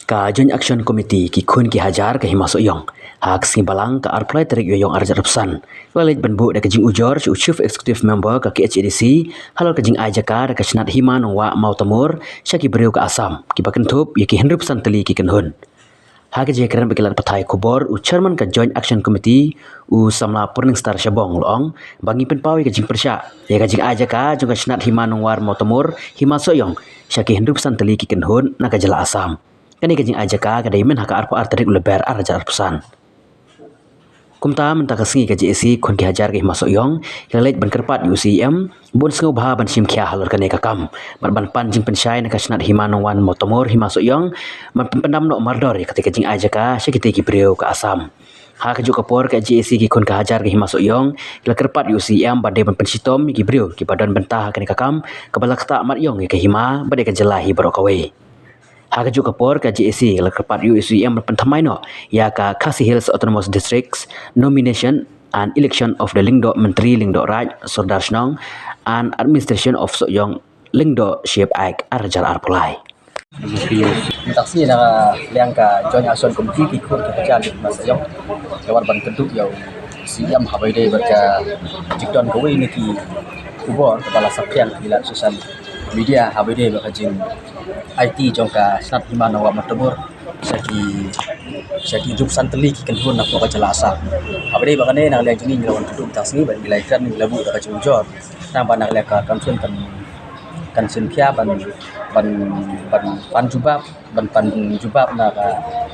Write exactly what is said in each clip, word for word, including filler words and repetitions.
Ka Joint Action Committee ki khun ki hajar ka Hima Sohiong, ha ka sngi Balang ka arphew lai tarik Ïaïong arhajar arphew san, ka la leit ban buh da ka jingujor sha u Chief Executive Member ka K H A D C halor ka jingai jaka da ka shnat Hima Nongwah Mawtamur sha ki briew ka Assam kiba kynthup ïa ki hynriewphew san tylli ki kynhun. Ha ka jingkren bad ki lad pathai khubor, u Chairman ka Joint Action Committee, u samla Purning Star Shabong, u la ong ba ngi pynpaw ïa ka jingpyrshah ïa ka jingai jaka jong ka shnat Hima Nongwah Mawtamur, Hima Sohiong, sha ki hynriewphew san tylli ki kynhun na ka jylla Assam. Kane ka jingai jaka ka dei mynta ha ka arphew ar tarik u Lber arhajar arphew san. Kumta mynta ka sngi ka J A C khun ki hajar ka Hima Sohiong ki la leit ban kyrpad ïa u C E M ban sngewbha ban shim khia halor kane ka kam bad ban pan jingpynshai na ka shnat Hima Nongwah Mawtamur, Hima Sohiong, ban pynpyndam noh mardor ïa katei ka jingai jaka sha kitei ki briew ka Assam. Ha kajuh ka por ka J A C ki khun ka hajar ka Hima Sohiong ki la kyrpad ïa u C E M ba dei ban pynshitom ïa ki briew kiba don bynta ha kane ka kam kaba la ktah mat ïong ïa ka hima bad ïa ka jylla hi baroh kawei. Ha kajuh ka por ka J A C ka la kyrpad ïa u C E M ban pynthymmai noh ïa ka Khasi Hills Autonomous Districts Nomination and Election of the Lyngdoh Myntri Lyngdoh Raid Sordar Shnong and Administration of Sohiong Lyngdoh Shape Act arhajar arphew lai. Mynta ka sngi na ka liang ka Joint Action Committee ki khun ki hajar ka Hima Sohiong ki wan ban kynduh ïa u C E M haba ïadei bad ka jingdon kawei na ki khubor kaba la saphriang ha ki lad social media haba ïadei bad ka jingaiti jong ka shnat Hima Nongwah Mawtamur sha ki, sha ki hynriewphew san tylli ki kynhun napoh ka jylla Assam. Haba ïadei bad kane na ka liang jong ngi ngi la wan kynduh mynta ka sngi bad ngi la ïakren, ngi la buh da ka jingujor. Tang ba na ka liang ka council kan, kan shim khia ban, ban, ban pan jubab, ban pan jubab na ka,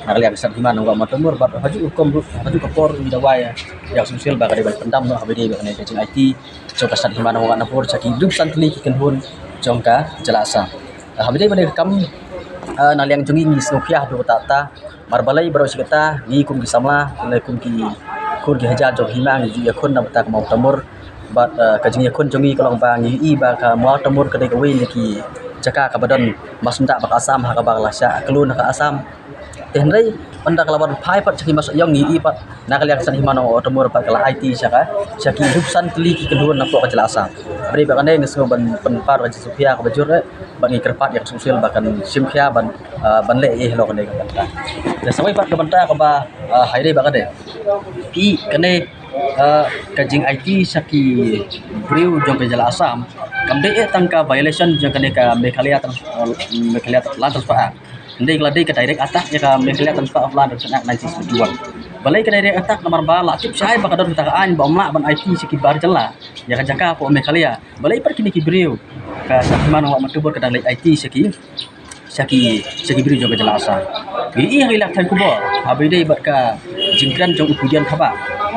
na ka liang ka shnat Hima Nongwah Mawtamur bad ha kajuh ka por ruh, ha kajuh ka por ruh ngi dawa ïa, ïa ka council ba ka dei ban pyndam noh haba ïadei bad kane ka jingaiti jong ka shnat Hima Nongwah Mawtamur sha ki hynriewphew san tylli ki kynhun jong ka jylla Assam. Ah, haba ïadei bad kane ka kam, ah, na ka liang jong ngi ngi sngewkhia haduh katta katta. Namar balei baroh shi katta ngi kum ki samla, ngi kum ki khun ki hajar jong ka hima ngi ju ïakhun na ka bynta ka Mawtamur. Bad, eh, ka jingïakhun jong ngi ka long ba ngi ïohi ba ka Mawtamur ka dei kawei na ki jaka kaba don masundah bad ka Assam ha kaba la shah khlun ha ka Assam. Te hynrei ynda ka la wan phai pat sha ki Hima Sohiong ngi ïohi pat na ka liang ka shnat Hima Nongwah Mawtamur pat ka la aiti sha ka, sha ki hynriewphew san tylli ki kynhun napoh ka jylla Assam. Hynrei bad kane ngi sngew ban pynpaw ka jingsngewkhia kaba jur eh bad ngi kyrpad ïa ka council ba kan shim khia ban, ah, ban leh ïa halor kane ka bynta. Te sa kawei pat ka bynta kaba, ah, ha ïadei bad kane. Ïa kane, ah, ka jingaiti sha ki briew jong ka jylla Assam kam dei eh tang ka violation jong kane ka Meghalaya Trans-, ah, Meghalaya Land Transfer Act. Hynrei ka la dei ka direct attack ïa ka Meghalaya Transfer of Land Regulation Act nineteen seventy-one. Balei ka direct attack? Namar ba la tip shai ba ka don kata ka aiñ ba ym lah ban aiti sha ki bar jylla ïa ka jaka hapoh Meghalaya. Balei pat kine ki briew ka shnat Hima Nongwah Mawtamur ka dang leit aiti sha ki, sha ki, sha ki briew jong ka jylla Assam. Ngi ïohi ha ki lad pathai khubor haba ïadei bad ka jingkren jong u P. Dianthabah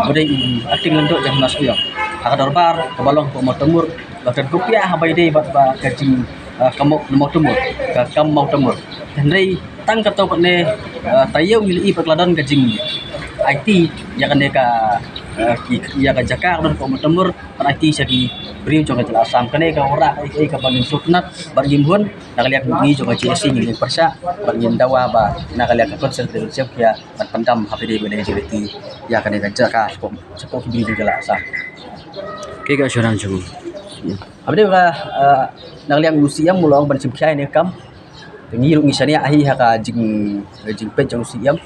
ba dei u acting lyngdoh jong Hima Sohiong ha ka dorbar kaba long hapoh Mawtamur, ba kren khyndiat haba ïadei bad ba ka jing, ah, ka Maw-, Mawtamur, ka kam Mawtamur. Hynrei tang katto katne, ah, taïew ngi la ïohi ba ka la don ka jingaiti ïa kane ka, ah, ki, ïa ka jaka ka don hapoh Mawtamur ban aiti sha ki briew jong ka jylla Assam. Kane ka wanrah kaei kaei kaba ngim sngewtynnat bad ngim hun. Na ka liang ngi jong ka J A C ngi la pyrshah bad ngin dawa ba na ka liang ka council ka dei ban shim khia ban pyndam haba ïadei bad kane ka jingaiti ïa kane ka jaka shapoh, shapoh ki briew jong ka jylla Assam. Kaei ka assurance jong u? Haba ïadei ba, eh, na ka liang u C E M u la ong ban shim khia ïa kane ka kam. Te ngi ruh ngi shaniah hi ha ka jing, jingpeit jong u C E M.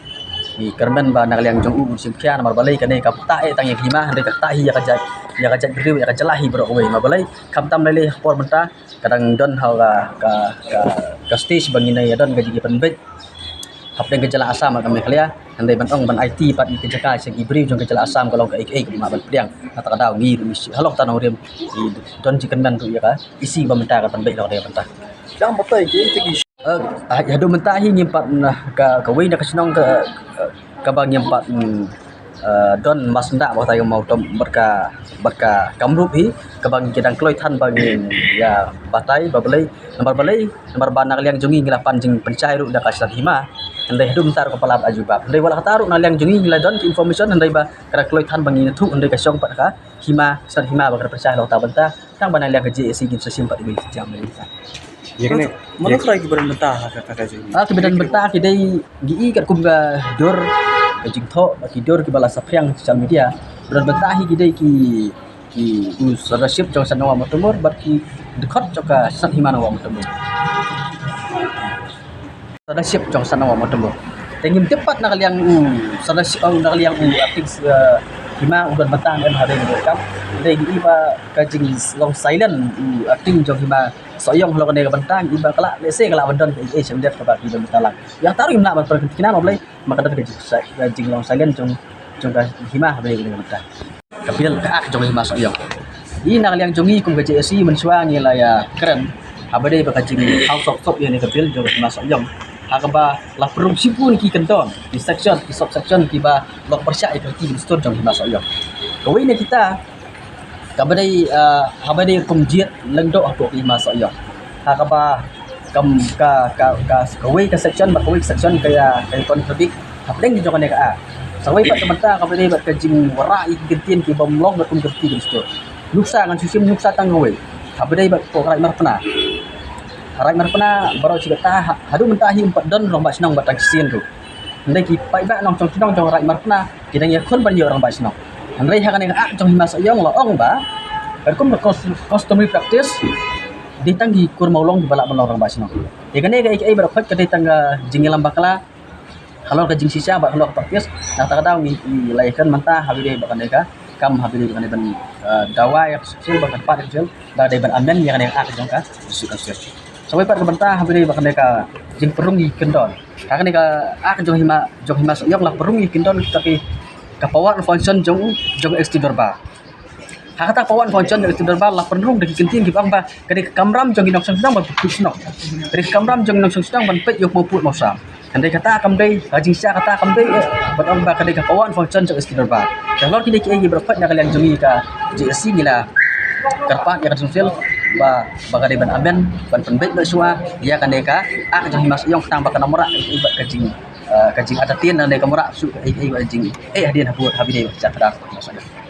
Ngi kyrmen ba na ka liang jong u un shim khia namar balei kane kam ktah eh tang ïa ka hima, hynrei ka ktah hi ïa ka jait, ïa ka jait briew, ïa ka jylla hi baroh kawei. Namar balei khamtam lei lei ha ka por mynta ka dang don ha ka, ka, ka, ka stage ba ngin ïa don ka jingïapynbeit hapdeng ka jylla Assam bad ka Meghalaya. Hynrei ban ong ban aiti pat ïa ka jaka sha ki briew jong ka jylla Assam ka long kaei kaei kaba mah ban pdiang. Kata ka daw ngi ruh ngi shu, halor kata nongrim ngi don jingkyrmen ruh ïa ka E C ba mynta ka pynbeit halor kata ka bynta. Dang batai ki, ki, eh, ha-, haduh mynta hi ngim pat, na ka, kawei na ka shnong ka, eh, kaba ngim pat, mm, eh, don masundah ba ka tai ka Mawtam-, bad ka, bad ka Kamrup hi, kaba ngi dang kloi than ba ngin ïa batai ba balei, namar balei, namar ba na ka liang jong ngi ngi la pan jingpynshai ruh da ka shnat hima. Hynrei haduh mynta ruh kam pat la ai jubab. Hynrei wat la katta ruh na liang jong ngi ngi la don ki information hynrei ba ka dang kloi than ba ngin ïathuh hynrei ka shong pat ka hima, shnat hima ba ka dang pynshai halor kata ka bynta. Tang ba na liang ka J A C ngin sa shim pat ïa ka jingïathuh. Ïa kane. Mano trai kiba don bynta ha ka, ka, ka jingïathuh? Ah, kiba don bynta ki dei ngi i katkum ka dur, ka jingthoh, ki dur kiba la saphriang social media. Ba don bynta hi ki dei ki, ki u sordar ship jong ka shnat Nongwah Mawtamur bad ki dkhot jong ka shnat hima Nongwah Mawtamur. Sardar Ship jong Shnong Mawtambur. Te ngim tip pat na ka liang u Sardar Ship, oh, na ka liang u artist, eh, hima u don bynta em ha ring kam. Te ngi i ba ka jinglong silent u artist jong hima Sohiong halor kane ka bynta, ngi i ba ka lah, lehse ka lah ban don ka ei ei shem dep kaba ki don bynta lang. Ïa kata ruh ngim lah ban pyntikna, ma Blei, ma ka don ka jing, ka jinglong silent jong, jong ka hima ha ring ka bynta. Ka bill ka ak jong hima Sohiong. I na ka liang jong ngi kum ka J A C mynshuwa ngi la ïa kren haba dei ba ka jing House of Top ïa ne ka bill jong hima Sohiong. Ha kaba la pynrung shibun ki kyndon, ki section, ki subsection kiba long pyrshah ïa ka riti ka dustur jong hima Sohiong. Kawei na kita kaba dei, ah, haba dei kum jied lyngdoh hapoh hima Sohiong. Ha kaba kam ka, ka, ka, kawei ka section bad kawei ka section ka ïa, ka ïa contradict hapdeng jong kane ka act. Sa kawei pat ka bynta kaba dei bad ka jingwanrah ïa ki kyntien ki bym long bad kum ka riti ka dustur. Nuksa ngan shu shim nuksa tang kawei. Haba dei bad ka Raid Marpna. Raid Marpna baroh shi katta ha, haduh mynta hi ym pat don rangbah shnong bad tang shisien ruh. Hynrei ki paidbah nongshong shnong jong Raid Marpna ki dang ïakhun ban ïoh rangbah shnong. Hynrei ha kane ka act jong hima Sohiong la ong ba katkum ka cus-, customary practice, dei tang ki kur mawlong kiba lah ban long rangbah shnong. Ïa kane ka ei ka ei baroh khoit ka dei tang ka jingïalam bakla halor ka jingshisha bad halor ka practice. Na kata ka daw ngi, ngi la ïakren mynta haba dei bad kane ka kam haba dei bad kane ban, eh, dawa ïa ka Council bad kyrpad ïa ka Council ba dei ban amend ïa kane ka act jong ka District Council. Sa kawei pat ka bynta haba dei bad kane ka jingpynrung ïa ki kyndon. Ha kane ka act jong hima, jong hima Sohiong la pynrung ïa ki kyndon kita ki, ka power and function jong, jong Executive Dorbar. Ha kata ka power and function jong Executive Dorbar la pynrung da ki kyntien kiba ong ba ka dei ka kamram jong ki nongshong shnong ban pynpait shnong. Ka dei ka kamram jong ki nongshong shnong ban peit ïa u mawpud mawsam. Hynrei kata kam dei, ka jingshisha kata kam dei, eh, ban ong ba ka dei ka power and function jong Executive Dorbar. Te halor kine kiei kiei baroh khoit na ka liang jong ngi ka J A C ngi la kyrpad ïa ka Council ba, ba ka dei ban amend, ban pynbeit noh shuwa ïa kane ka act jong hima Sohiong tang ba kan ym wanrah ei ei bad ka jing, eh, ka jingartatien ne kan ym wanrah shuh ei ei bad ka jing, eh, hadien habud haba dei bad ka jingkyrpad.